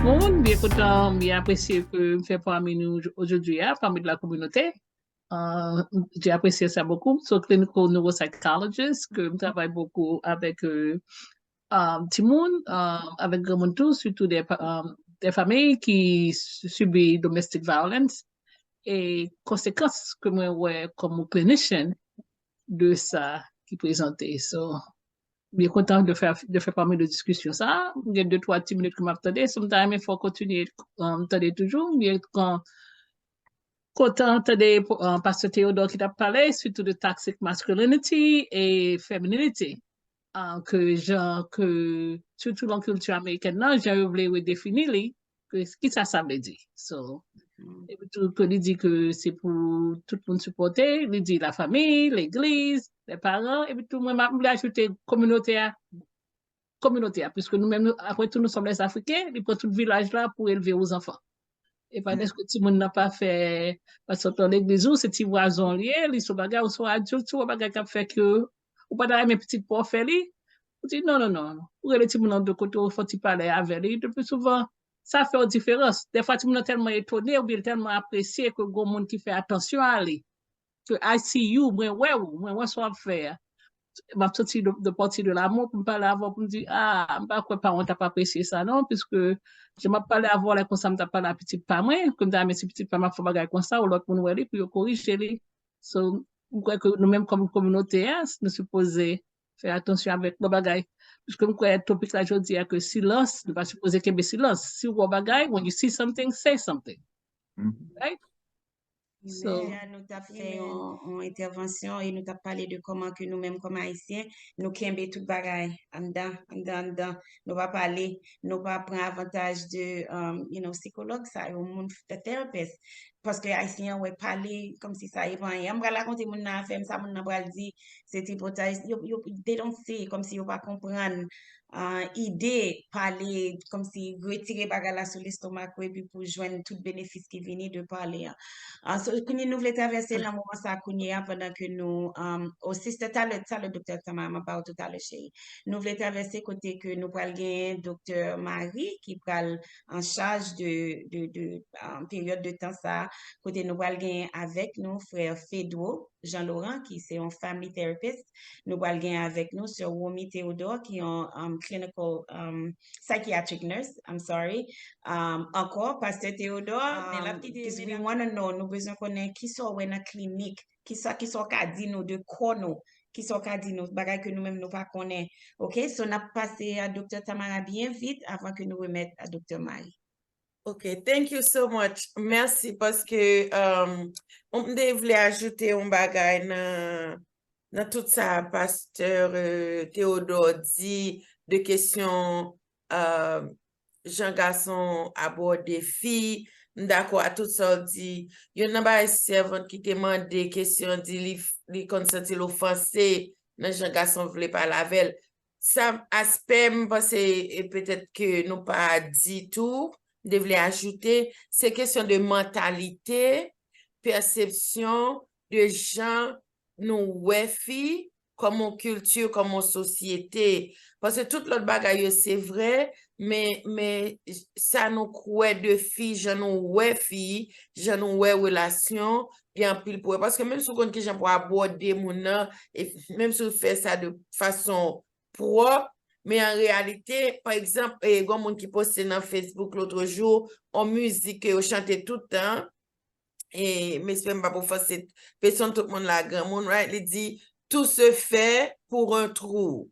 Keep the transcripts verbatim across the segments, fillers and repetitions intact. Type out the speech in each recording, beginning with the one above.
Moun, byen kontan, byen apresye ke m fè pami nou ojodwi a, pami de la kominote. Euh, j'ai apprécié ça beaucoup. So, clinical neuropsychologist, ke m travay bokou avèk euh, euh, timoun, euh, avèk granmoun tou, sitou de, euh, de fanmi ki sibi domestic violence e konsekans ke mwen wè kòm yon clinician de sa ki prezante. So, byen kontan de fè, de fè pami de diskisyon sa. M gen de twa ti minit ke m ap tande, so m ta renmen fè w kontinye um, tande toujou. M byen kon- kontan tande uh, Pastè Theodore ki t ap pale, sitou de toxic masculinity e femininity. Uh, ke jan ke, sitou nan kilti amerikèn nan, jan yo vle redefini li, ke, kisa sa vle di. So, epi tou ke li di ke se pou tout moun sipòte, li di lafanmi, legliz, les parents, epi tou mwen m ap vle ajoute kominote a, kominote a, piske nou menm, nou, apre tou, nou sòm les Afriken, li pran tout vilaj la pou elve ou zanfan. E pa dèske timoun nan pa fè, pa sot nan legliz ou, se ti vwazon li ye, li sou bagay, ou sou adilt, ou wè bagay k ap fè ke ou pa ta renmen pitit pa w fè li, ou di non, non, non. Ou rele timoun nan de kote, ou fè ti pale avè li, de pli souvan, sa fè yon diferans. Dèfwa, timoun nan tèlman etone, oubyen tèlman apresye ke gon moun ki fè atansyon a li. Ke I see you, mwen wè ou, mwen wè sa w ap fè a. M ap santi de, de pati de lamou pou m pale avè w, pou m di, ah, m pa kwè paran t ap apresye sa non, piske jan m ap pale avè w la konsa m t ap pale a pitit pa mwen, ke m ta renmen si pitit pa m ap fè bagay konsa, ou lòt moun wè li, pou yo korije li. So, m kwè ke nou menm kòm kominote a, nou sipoze fè atansyon avèk lòt bagay. Piske m kwè topik la jodi a ke silans, nou pa sipoze kenbe silans. Si w wè bagay, when you see something, say something. Right? So, Jodi a, nou t ap fè yon, yon entèvansyon e nou t ap pale de kòman ke nou menm kòm Ayisyen, nou kenbe tout bagay anndan, anndan, anndan. Nou pa pale, nou pa pran avantaj de, um, you know, sikològ sa yo, moun, the therapist. Paske Ayisyen an wè pale kòmsi sa e pa anyen. M pral rakonte moun nan afè m, sa moun nan pral di, se tripotay. Yo, yo, they don't see, kòmsi yo pa konprann uh, ide pale, kòmsi retire bagay la sou lestomak ou epi pou jwenn tout benefis ki vini de pale an. Uh, so, kounye nou vle travèse nan moman sa kounye a pandan ke nou, um, o sister, talè, talè Doktè Tamara, m ap ba w tou talè cheri. Nou vle travèse kote ke nou pral genyen Doktè Marie ki pral an chaj de, de, de um, peryòd de tan sa, kote nou pral genyen avèk nou frè Fedro Jean Laurent, ki se yon family therapist. Nou pral gen avèk nou Sè Romy Theodore, ki yon um, clinical um, psychiatric nurse, I'm sorry. Um, ankò, Pastè Theodore, um, because we want to know, nou bezwen konnen ki sa w wè nan klinik, ki sa, ki sa w ka di nou de kò nou, ki sa w ka di nou, bagay ke nou menm nou pa konnen. Ok, so n ap pase a Doktè Tamara byen vit avan ke nou remèt a Doktè Marie. Ok, thank you so much. Mèsi paske um, m te vle ajoute yon bagay nan, nan tout sa pastè euh, Theodore di de kesyon euh, jan gason abòde fi. M dakò a tout sa w di. Youn nan bagay sèvant ki te mande kesyon di li, li konn santi l ofanse nan jan gason vle pale avè l. Sa aspè m panse e petèt ke nou pa di tou, m te vle ajoute, se kesyon de mantalite, pèsepsyon de jan nou wè fi kòm yon kilti, kòm yon sosyete. Paske tout lòt bagay yo se vre, men, men sa nou kwè de fi, jan nou wè fi, jan nou wè relasyon, gen anpil pwoblèm. Paske menm si w konn kijan pou abòde moun nan, e menm si w fè sa de fason pwòp, men an reyalite, pa egzanp, e, gon moun ki poste nan Facebook lòt jou, on mizik ke yo chante tout tan, e m espere m p ap ofanse pèsonn, tout moun la granmoun, right? Li di, tout se fait pour un trou.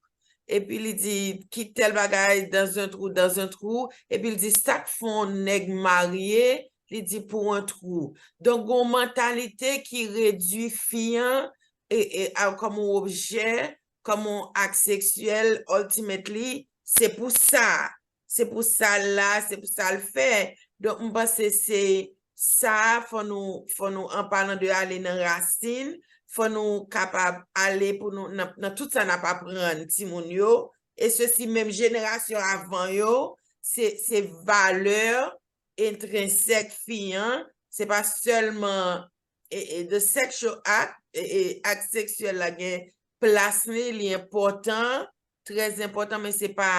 Epi li di, ki tèl bagay, dans un trou, dans un trou. Epi li di, sa k fè yon nèg marye, li di, pour un trou. Donk, gon mantalite ki redui fi an e, e, a, kòm yon objè, kòm yon ak seksyèl, ultimately, se pou sa. Se pou sa l la, se pou sa l fè. Donk, m panse se sa, fò nou, fò nou, an palan de ale nan rasin, fò nou kapab ale pou nou, nan, nan tout sa n ap aprann timoun yo, e sesi menm jenerasyon avan yo, se, se valè entrensèk fi an, se pa sèlman e, e, the sexual act, e, e, ak seksyèl la gen plas li, li enpòtan, trè enpòtan, men se pa,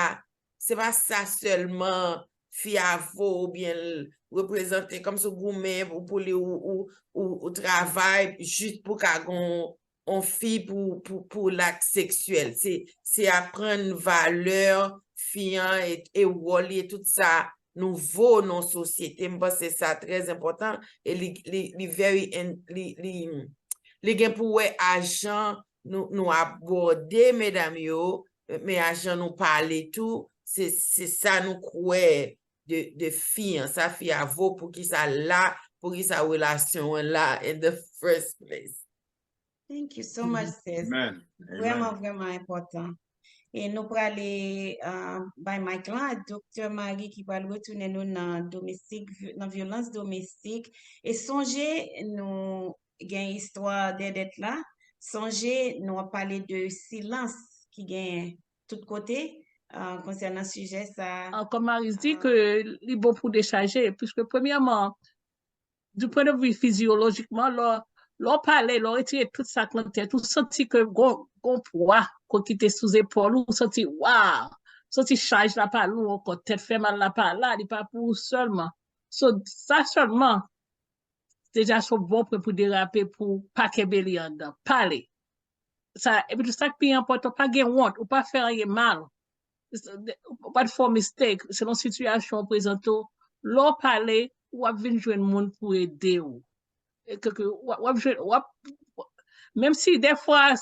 se pa sa sèlman fi a vo oubyen l reprezante kòmsi w goumen pou, pou li ou, ou, ou, ou travay jis pou ka gon on fi pou, pou, pou lak seksyèl. Se, se aprann valè fi an e, e wòl li e tout sa nou vo nan sosyete. M panse sa trè enpòtan e li, li, li very, in- li, li, li gen pou wè a jan nou, nou abòde medam yo, men a jan nou pale tou, se, se sa nou kwè de, de fi an. Sa fi a vo, poukisa la, poukisa relasyon an la in the first place. Thank you so much, sis. Amen. Vrèman, vrèman enpòtan. E nou prale uh, bay mic lan a Doktè Marie ki pral retounen nou nan domestik, nan vyolans domestik. E sonje nou gen istwa dèdèt la. Sonje nou ap pale de silans ki gen tout kote uh, konsènan sijè sa. Kòm Marie di ke li bon pou dechaje, puisque premyèman, du point de vue fizyolojikman, lè lè w pale, lè w retire tout sa k nan tèt ou, santi ke gon gon pwa ko kite sou zepòl ou, santi waw, santi chaj la pa lou ankò, tèt fè mal la pa la, li pa pou ou sèlman. So, sa sèlman, deja se yon bon pwen pou derape, pou pa kenbe li anndan. Pale. Sa, epi tou sa k pi enpòtan, pa gen wont, ou pa fè anyen mal. Ou pa t fè yon mistake, selon sitiyasyon w prezante w, lè w pale, w ap vin jwenn moun pou ede w. W ap jwenn, w ap, menm si dèfwa,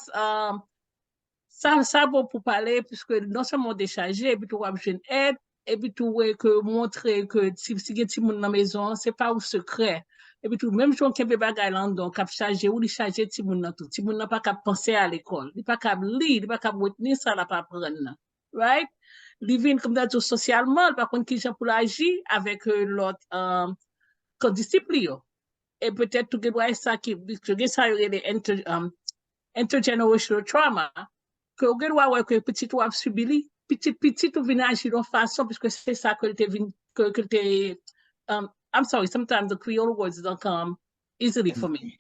sa, sa bon pou pale, piske non sèlman w dechaje, epi tou w ap jwenn èd, epi tou wè ke montre ke si, si gen timoun nan mezon an, se pa yon sekrè. Epi tou, menm jan w kenbe bagay la anndan w k ap chaje ou, li chaje timoun nan tou. Timoun nan pa kab panse a lekòl, li pa kab li, li pa kab retni sa l ap aprann nan. Right? Li vin, kòm ta di w, sosyalman, li pa konn kijan pou l aji avèk lòt kondisip li yo. E petèt tou gen dwa e sa ki, gen sa yo rele inter, um, intergenerational trauma, ke ou gen dwa wè ke pitit ou ap sibi li, pitit pitit ou vin aji yon fason, piske se sa ke l te vin, ke, ke l te, um, I'm sorry, sometimes the Creole words don't come easily for me.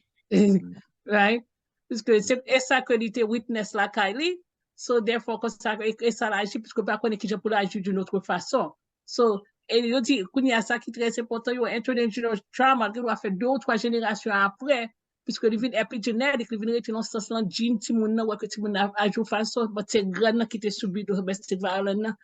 Right? Piske se e sa ke li te witness lakay li, so therefore konsa e sa l aji, piske l pa konnen kijan pou l aji d'une autre façon. So, e yo di, kounye a sa ki trè enpòtan, yo intergenerational trauma, gen dwa fè de ou twa jenerasyon apre, piske li vin epigenetic, li vin rete nan sans lan, gene timoun nan, wè ke timoun nan aji yon fason, but se grann nan ki te sibi domestic violence nan,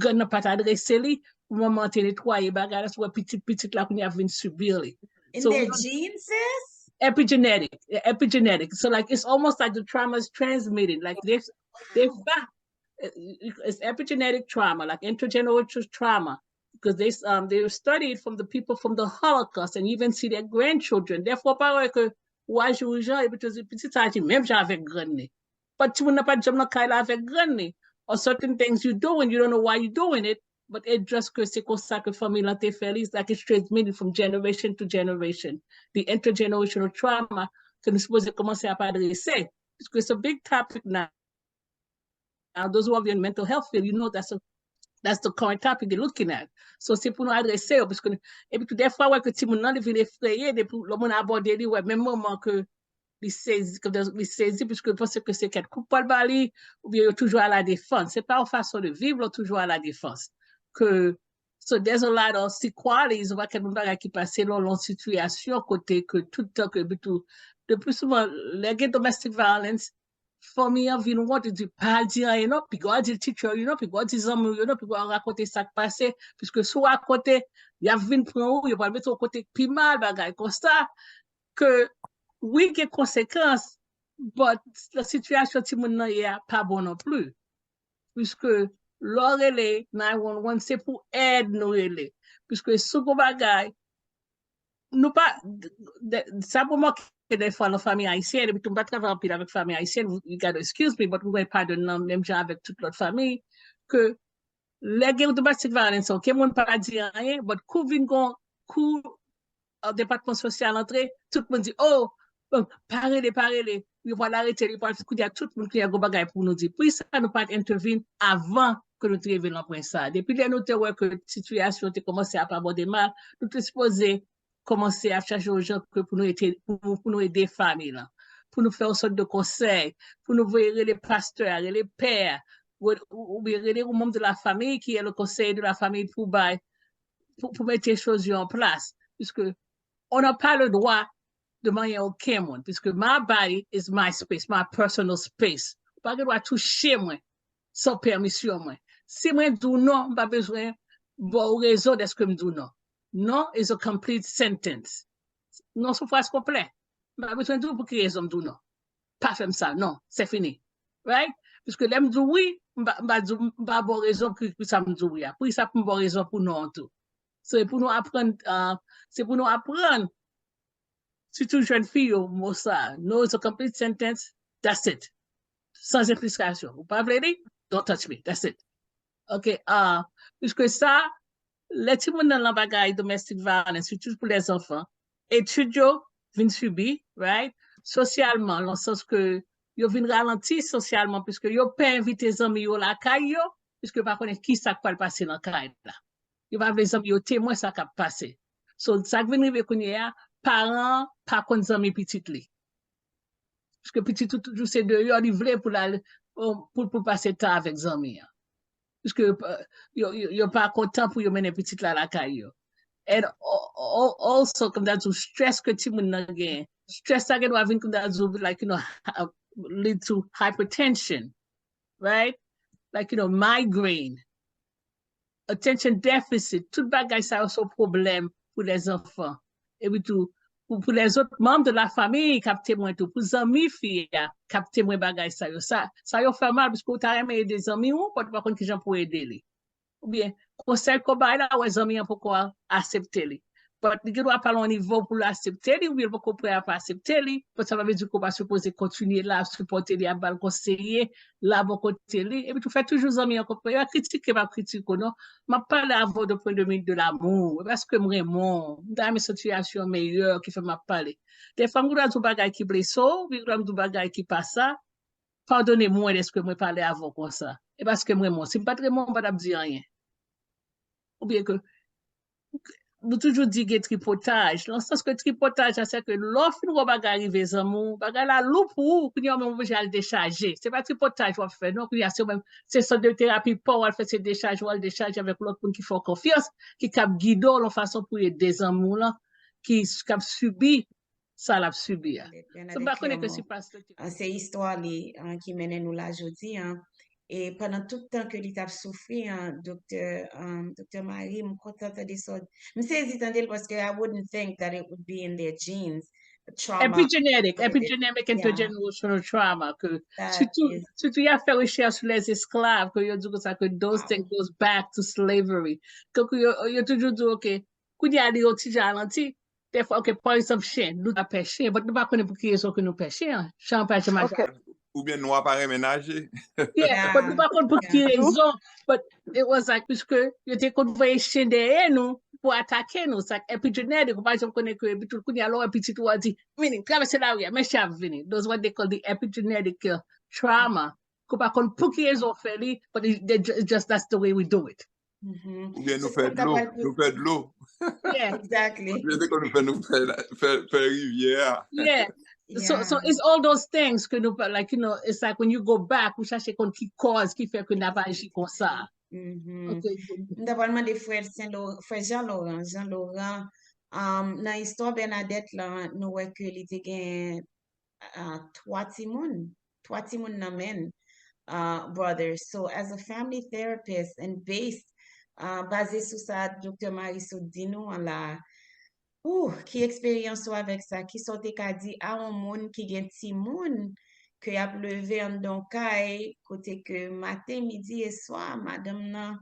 grann nan pa t adrese li, pou manman an te netwaye bagay la, so wè pitit, pitit la kounye a vin sibi li. In their genes, sis? Epigenetic, epigenetic. So like it's almost like the trauma is transmitted. Like they, they, it's epigenetic trauma, like intergenerational trauma, because they, um, they studied from the people from the Holocaust and even see their grandchildren. Therefore, pa wè ke ou aji yon jan, epi tou pitit sa aji menm jan avèk grann li. But timoun nan pa t janm nan kay la avèk grann li. Or certain things you doing, you don't know why you doing it, but it just ke se konsa ke fanmi lan te fè li, it's like it's transmitted from generation to generation. The intergenerational trauma ke nou sipoze kòmanse ap adrese. Piske it's a big topic now. Now, those who are in mental health field, you know that's a, that's the current topic they're looking at. So se pou nou adrese yo, piske, epi tou dèfwa wè ke timoun nan li vin efreye, depi lè moun abòde li, wè menm moman ke li sezi, ke li sezi, piske li panse ke se kèk kou pral ba li, oubyen yo toujou a la defans. Se pa yon fason de viv, lè w toujou a la defans. Ke, so there's a lot of sequelae, yon pakèt moun bagay ki pase lè w nan sitiyasyon kote ke tout tan ke, epi tou, le pli souvan, lè gen domestic violence, fanmi an vin wont, li di, pa al di anyen non, piga w al di teacher yo non, piga w al di zanmi w yo non, piga w al rakonte sa k pase, piske si w rakonte, y ap vin pran ou, yo pral mete w kote k pi mal, bagay konsa, ke wi gen konsekans, but nan sitiyasyon timoun nan ye a pa bon non pli. Piske lè w rele nine one one, se pou èd nou rele. Piske si w gon bagay, nou pa, sa pou manke dèfwa nan fanmi ayisyèn, epi tou m pa travay anpil avèk fanmi ayisyèn, you gotta excuse me, but mwen padon nan menm jan avèk tout lòt fanmi, ke lè gen domestic violence, okenn moun pa di anyen, but kou vin gon, kou depatman sosyal antre, tout moun di, oh, pa rele, pa rele, yo pral arete li, pral, kounye a tout moun kounye a gon bagay pou nou di. Poukisa nou pa t entèvin avan ke nou te rive nan pwen sa? Depi lè nou te wè ke sitiyasyon te kòmanse ap abòde mal, nou te sipoze kòmanse ap chache yon jan ke pou nou ede, pou, pou nou ede fanmi lan, pou nou fè yon sòt de konsèy, pou nou voye rele pastè a, rele pè a, oubyen rele yon manm de la famille qui est le conseiller de la famille pou bay pou, pou mete choz yo an plas. Piske on n'a pas le droit de manyen okenn moun. Piske my body is my space, my personal space. Ou pa gen dwa touche mwen san pèmisyon mwen. Si mwen di w non, m pa bezwen ba w rezon dèske m di w non. Non is a complete sentence. Non se yon fraz konplè. M pa bezwen di w pou ki rezon m di w non. Pa fè m sa, non, se fini. Right? Piske lè m di w wi, m pa, m pa di w, m pa ba w rezon pou ki sa m di w wi a. Poukisa pou m ba w rezon pou non an tou? Se pou nou aprann, uh, se pou nou aprann, sitou jèn fi yo, mo sa. No is a complete sentence, that's it. Sans explication. Ou pa vle li? Don't touch me, that's it. Ok, uh, piske sa, lè timoun nan nan bagay domestic violence, sitou pou lèzanfan, etid yo vin sibi, right? Sosyalman, nan sans ke yo vin ralanti sosyalman, piske yo pè envite zanmi yo lakay yo, piske yo pa konnen ki sa k pral pase nan kay la. Yo pa vle zanmi yo temwen sa k ap pase. So, sa k vin rive kounye a, paran an pa konn zanmi pitit li. Piske pitit ou toujou se deyò li vle pou l al, pou, pou pase tan avèk zanmi an. Piske yo, yo, yo pa kontan pou yo mennen pitit la lakay yo. And also, kòm ta di w, stress ke timoun nan genyen. Stress sa gen dwa vin kòm ta di w, like, you know, lead to hypertension, right? Like, you know, migraine, attention deficit, tout bagay sa yo se yon pwoblèm pou lèzanfan. Epi tou, pou, pou lèzòt manm de la famiy k ap temwen tou, pou zanmi fi a k ap temwen bagay sa yo. Sa, sa yo fè mal, piske ou ta renmen ede zanmi w, but ou pa konn kijan pou w ede li. Oubyen, konsèy ke w bay la, ou wè zanmi an poko aksepte li. But li gen dwa pa nan yon nivo pou l aksepte li, oubyen l poko prè a pou aksepte li, but sa pa vle di ke w pa sipoze kontinye la, ap sipòte li, ap ba l konseye, la bò kote li. Epi tou, fè toujou zanmi an konprann. Yo kritike, m ap kritike w non. M ap pale avè w de pwen de mi de l'amour. E paske m renmen w. M ta renmen sitiyasyon an meyè ki fè m ap pale. Dèfwa m gen dwa di w bagay ki blese w, m gen dwa di w bagay ki pa sa. Padone mwen dèske mwen pale avè w konsa. E paske m renmen w. Si m pa t renmen w, m pa t ap di anyen. Oubyen ke nou toujou di gen tripotaj. Nan sans ke tripotaj la, se ke lè w fin wè bagay rive zanmi w, bagay la lou pou ou, kounye a w menm oblije al dechaje. Se pa tripotaj w ap fè, non, kounye a se w menm, se sant de terapi pa w al fè, se dechaje w al dechaje avèk lòt moun ki fè w konfyans, ki kab gide w nan fason pou ede zanmi w lan, ki, k ap sibi sa l ap sibi a. So, m pa konnen ke si pastè te... Se istwa li, an, ki mennen nou la jodi an. E pandan tout tan ke li t ap soufri an, doktè, um, doktè Marie, m kontan tande sa. M sezi tande l paske I wouldn't think that it would be in their genes. Trauma. Epigenetic, epigenetic and intergenerational trauma. Ke sitou, sitou y ap fè rechèch sou lèzesklav, ke yo di konsa ke those things goes back to slavery. Ke, ke yo, yo toujou di, ok, kounye a li yon ti jan ralanti, dèfwa, ok, pa egzanp, chen, nou ta pè chen, but nou pa konnen pou ki rezon ke nou pè chen an. Chen an pa janm atake. Oubyen nwa pa renmen naje. Yeah, but nou pa konn pou ki rezon, but it was like, piske yo te konn voye chen dèyè nou pou atake nou. Sa epigenetic, ou pa janm konnen ke, epi tou kounye a lè w wè pitit ou a di, meaning, travèse lari a, men chen ap vini. Those what they call the epigenetic, uh, trauma. Ke w pa konn pou ki rezon w fè li, but it, they ju-, just, that's the way we do it. Oubyen nou fè dlo, nou fè dlo. Yeah. Exactly. Oubyen se kon nou fè, nou fè, fè, fè rivyè a. Yeah. So, so it's all those things ke nou pa, like, you know, it's like when you go back, ou chache konn ki kòz ki fè ke n ap aji konsa. Ok. M ta pral mande frè Sen Lo-, frè Jean Laurent, Jean Laurent, um, nan istwa Bernadette lan, nou wè ke li te gen, uh, twa timoun, twa timoun nan men, uh, brothers. So, as a family therapist and based, uh, baze sou sa doktè Marie sot di nou an la, ou, ki eksperyans ou avèk sa? Kisa w te ka di a yon moun ki gen timoun ke y ap leve anndan yon kay kote ke maten, midi e swa, madanm nan,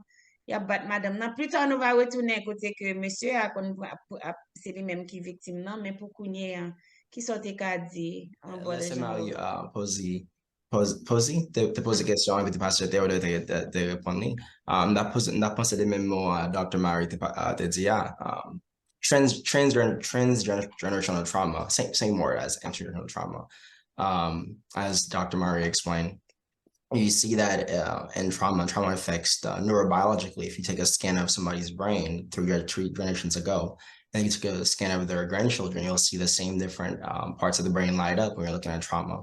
y ap bat madanm nan? Pita nou va retounen kote ke mesye a konn ap, ap, se li menm ki viktim nan, men pou kounye a, kisa w te ka di an, brother Jean Laurent? Lè sè Marie, uh, poze, poze, poze, te, te poze kesyon, epi te pastè Théodore te, te, te reponn li. Uh, m ta poze, m ta panse de menm mo, uh, doktè Marie te, pa- uh, te di a. Um, trans, transgen-, transgenerational trauma, same, same word as intergenerational trauma. Um, as doktè Marie explained, you see that, uh, in trauma, trauma affects the neurobiologically. If you take a scan of somebody's brain three or three generations ago, and you take a scan of their grandchildren, you'll see the same different, um, parts of the brain light up when you're looking at trauma.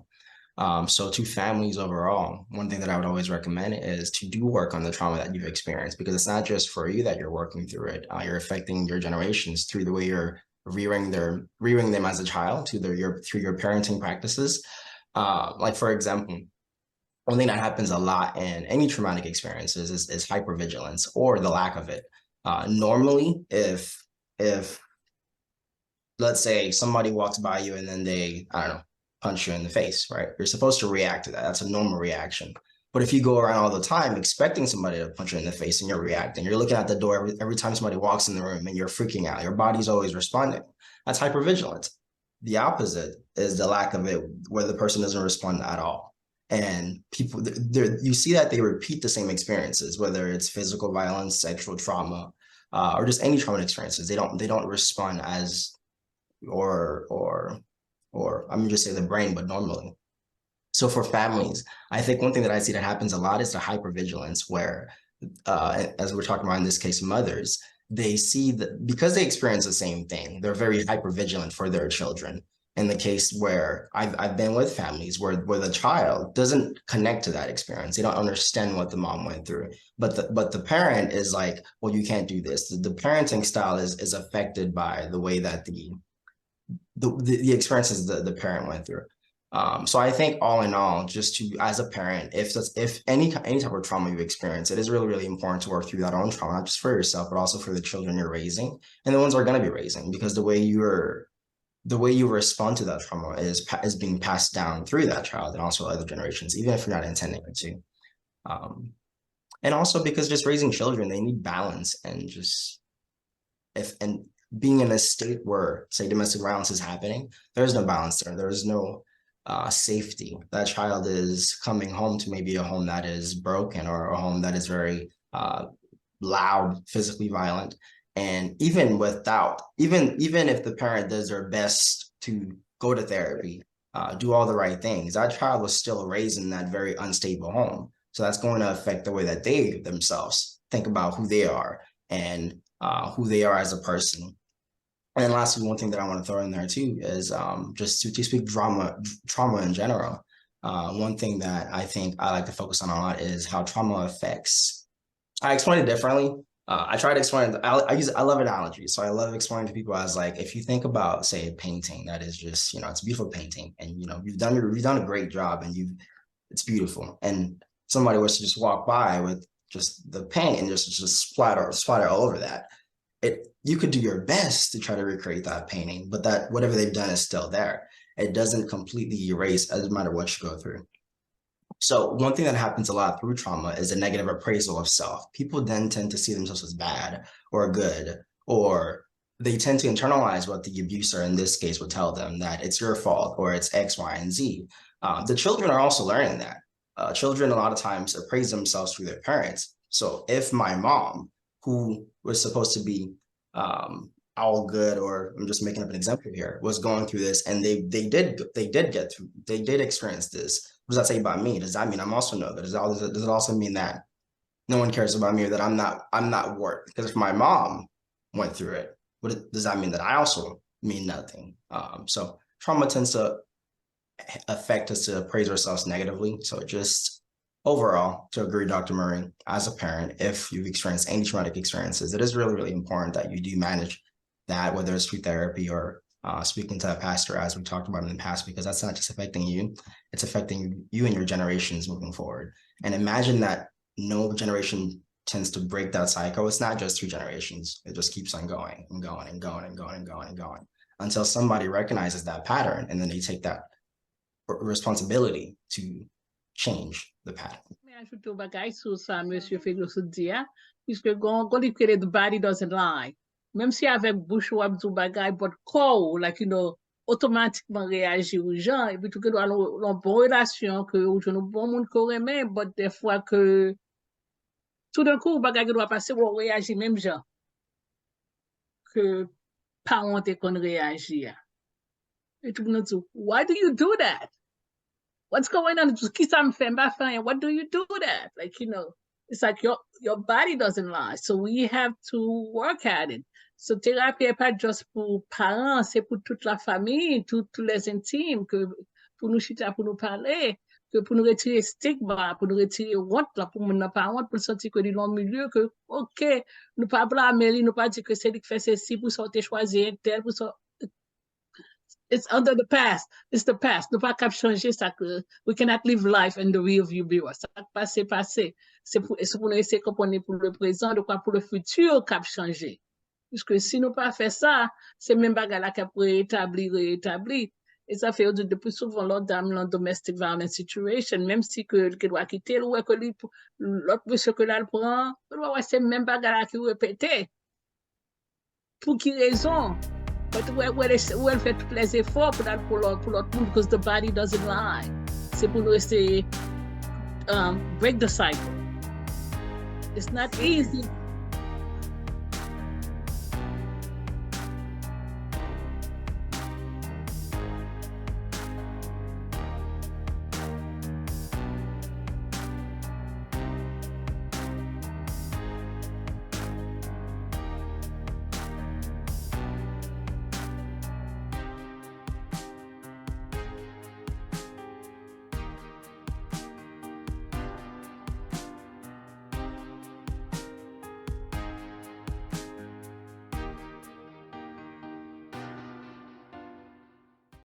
Um, so to families overall, one thing that I would always recommend is to do work on the trauma that you've experienced, because it's not just for you that you're working through it. Uh, you're affecting your generations through the way you're rearing their rearing them as a child, to their your through your parenting practices. Uh, like, for example, one thing that happens a lot in any traumatic experiences is, is hypervigilance, or the lack of it. Uh, normally, if if let's say somebody walks by you and then they, I don't know, punch you in the face, right? You're supposed to react to that. That's a normal reaction. But if you go around all the time expecting somebody to punch you in the face and you're reacting, you're looking at the door every, every time somebody walks in the room and you're freaking out, your body's always responding. That's hypervigilance. The opposite is the lack of it, where the person doesn't respond at all. And people, th- there, you see that they repeat the same experiences, whether it's physical violence, sexual trauma, uh, or just any trauma experiences. They don't they don't respond as or or or I'm just say the brain, but normally. So for families, I think one thing that I see that happens a lot is the hypervigilance, where, uh, as we're talking about in this case, mothers, they see that because they experience the same thing, they're very hypervigilant for their children. In the case where I've, I've been with families where, where the child doesn't connect to that experience, they don't understand what the mom went through, but the but the parent is like, well, you can't do this. The, the parenting style is is affected by the way that the the, the, the experiences the, the parent went through. Um, so I think all in all, just to as a parent, if that's, if any any type of trauma you experience, it is really, really important to work through that own trauma, not just for yourself, but also for the children you're raising and the ones are going to be raising, because the way you're the way you respond to that trauma is is being passed down through that child and also other generations, even if you're not intending it to. Um, and also because just raising children, they need balance and just if and being in a state where, say, domestic violence is happening, there is no balance there. There is no uh, safety. That child is coming home to maybe a home that is broken or a home that is very uh, loud, physically violent. And even without, even even if the parent does their best to go to therapy, uh, do all the right things, that child was still raised in that very unstable home. So that's going to affect the way that they themselves think about who they are and uh, who they are as a person. And then lastly, one thing that I want to throw in there too is um, just to, to speak drama, trauma in general. Uh, one thing that I think I like to focus on a lot is how trauma affects. I explain it differently. Uh, I try to explain. I, I use. I love analogies, so I love explaining to people as, like, if you think about, say, a painting that is just, you know, it's a beautiful painting, and you know you've done your, you've done a great job, and you've it's beautiful, and somebody was to just walk by with just the paint and just just splatter splatter all over that. It you could do your best to try to recreate that painting, but that whatever they've done is still there. It doesn't completely erase, it doesn't matter what you go through. So one thing that happens a lot through trauma is a negative appraisal of self. People then tend to see themselves as bad or good, or they tend to internalize what the abuser in this case would tell them, that it's your fault or it's X, Y, and Z. Uh, the children are also learning that. Uh, children a lot of times appraise themselves through their parents. So if my mom, who was supposed to be um, all good, or I'm just making up an example here, was going through this, and they they did they did get through, they did experience this. What does that say about me? Does that mean I'm also no good? Does that, does it also mean that no one cares about me, or that I'm not I'm not worth? Because if my mom went through it, what does that mean, that I also mean nothing? Um, so trauma tends to affect us to appraise ourselves negatively. So just overall, to agree with Doctor Murray, as a parent, if you've experienced any traumatic experiences, it is really, really important that you do manage that, whether it's through therapy or uh, speaking to a pastor, as we talked about in the past, because that's not just affecting you, it's affecting you and your generations moving forward. And imagine that no generation tends to break that cycle. It's not just two generations. It just keeps on going and going and going and going and going and going until somebody recognizes that pattern and then they take that responsibility to change the pattern. Mwen ajoute yon bagay sou sa Mesye Feglo sot di a, piske gon gon li krele the body doesn't lie. Menm si avèk bouch ou ap di yon bagay, but kò ou, like, you know, otomatikman reyaji yon jan, epi tou gen dwa yon bon relasyon, ke ou jwenn yon bon moun ke w renmen, but dèfwa ke toudenkou yon bagay gen dwa pase, w reyaji menm jan ke paran w te konn reyaji a. E tout moun ap di, why do you do that? What's going on? Kisa m fè? M pa fè anyen. What do you do that? Like, you know, it's like your your body doesn't lie. So we have to work at it. So terapi e pa just pou paran, se pou tout la fami, tout, tout les intimes, ke pou nou chita, pou nou pale, ke pou nou retire stigma, pou nou retire wont la, pou moun nan pa wont, pou l santi ke li nan milye ke, ok, nou pa blame li, nou pa di ke se li k fè sesi, pou sa w te chwazi entèl, pou sa. It's under the past. It's the past. Nou pa kab chanje sa ke, we cannot live life in the rear view mirror. Sa k pase, pase. Se pou, se pou nou eseye konprann li pou le prezan, de kwa pou le fitir k ap chanje. Piske si nou pa fè sa, se menm bagay la k ap reetabli, reetabli. E sa fè yo di, de pli souvan lòt dam nan domestic violence situation, menm si ke li gen dwa kite l, ou wè ke li, lòt mesye ke l al pran, ou wè se menm bagay la ki repete. Pou ki rezon? But wè, wè, wè l fè tout lè efò pou l al pou lòt, pou lòt moun, because the body doesn't lie. Se pou nou eseye um, break the cycle. It's not easy.